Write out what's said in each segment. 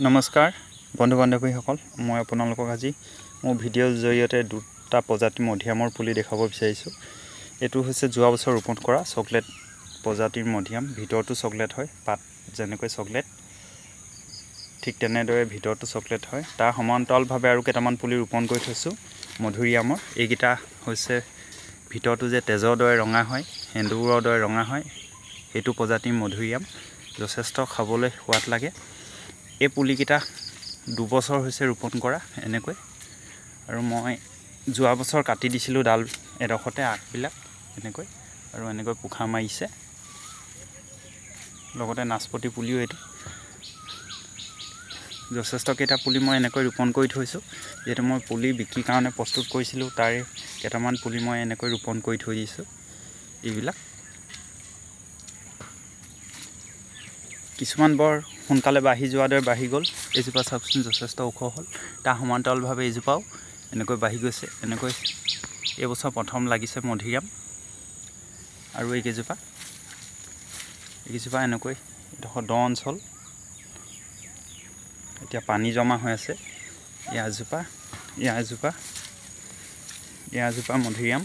নমস্কাৰ বন্ধু বান্ধৱীসকল, মই আপোনালোকক আজি মোৰ ভিডিঅ'ৰ জৰিয়তে দুটা প্ৰজাতিৰ মধুৰিআমৰ পুলি দেখাব বিচাৰিছোঁ। এইটো হৈছে যোৱা বছৰ ৰোপণ কৰা চকলেট প্ৰজাতিৰ মধুৰিআম। ভিতৰটো চকলেট হয়, পাত যেনেকৈ চকলেট ঠিক তেনেদৰে ভিতৰটো চকলেট হয়। তাৰ সমান্তৰালভাৱে আৰু কেইটামান পুলি ৰোপণ কৰি থৈছোঁ মধুৰিআমৰ। এইকেইটা হৈছে ভিতৰটো যে তেজৰ দৰে ৰঙা হয়, সেন্দুৰৰ দৰে ৰঙা হয়, সেইটো প্ৰজাতিৰ মধুৰিআম। যথেষ্ট খাবলৈ সোৱাদ লাগে। এই পুলিকেইটা দুবছৰ হৈছে ৰোপণ কৰা এনেকৈ। আৰু মই যোৱা বছৰ কাটি দিছিলোঁ ডাল এডোখৰতে আগবিলাক এনেকৈ, আৰু এনেকৈ পোখা মাৰিছে। লগতে নাচপতি পুলিও এইটো যথেষ্ট কেইটা পুলি মই এনেকৈ ৰোপণ কৰি থৈছোঁ। যিহেতু মই পুলি বিক্ৰীৰ কাৰণে প্ৰস্তুত কৰিছিলোঁ, তাৰে কেইটামান পুলি মই এনেকৈ ৰোপণ কৰি থৈ দিছোঁ। এইবিলাক কিছুমান বৰ সোনকালে বাঢ়ি যোৱাৰ দৰে বাঢ়ি গ'ল। এইজোপা চাওকচোন যথেষ্ট ওখ হ'ল। তাৰ সমান্তৰালভাৱে এইজোপাও এনেকৈ বাঢ়ি গৈছে। এনেকৈ এইবছৰ প্ৰথম লাগিছে মধুৰিআম। আৰু এইকেইজোপা এনেকৈ এডোখৰ দ অঞ্চল, এতিয়া পানী জমা হৈ আছে। ইয়াৰজোপা ইয়াৰজোপা ইয়াৰজোপা মধুৰিআম,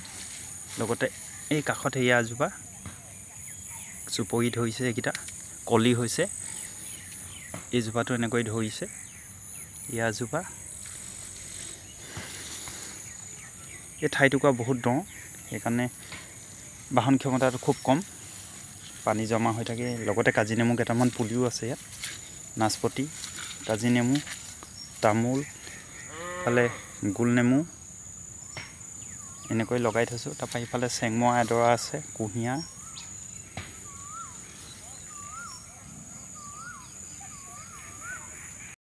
লগতে এই কাষতে ইয়াৰজোপা চুপৰি ধৰিছে, এইকেইটা কলি হৈছে। এইজোপাটো এনেকৈ ধৰিছে। ইয়াৰজোপা এই ঠাইটুকুৰা বহুত দ, সেইকাৰণে বাহন ক্ষমতাটো খুব কম, পানী জমা হৈ থাকে। লগতে কাজি নেমু কেইটামান পুলিও আছে ইয়াত। নাচপতি, কাজি নেমু, তামোল, ইফালে গোল নেমু এনেকৈ লগাই থৈছোঁ। তাৰপৰা ইফালে চেংমৰা এডৰা আছে, কুঁহিয়াৰ।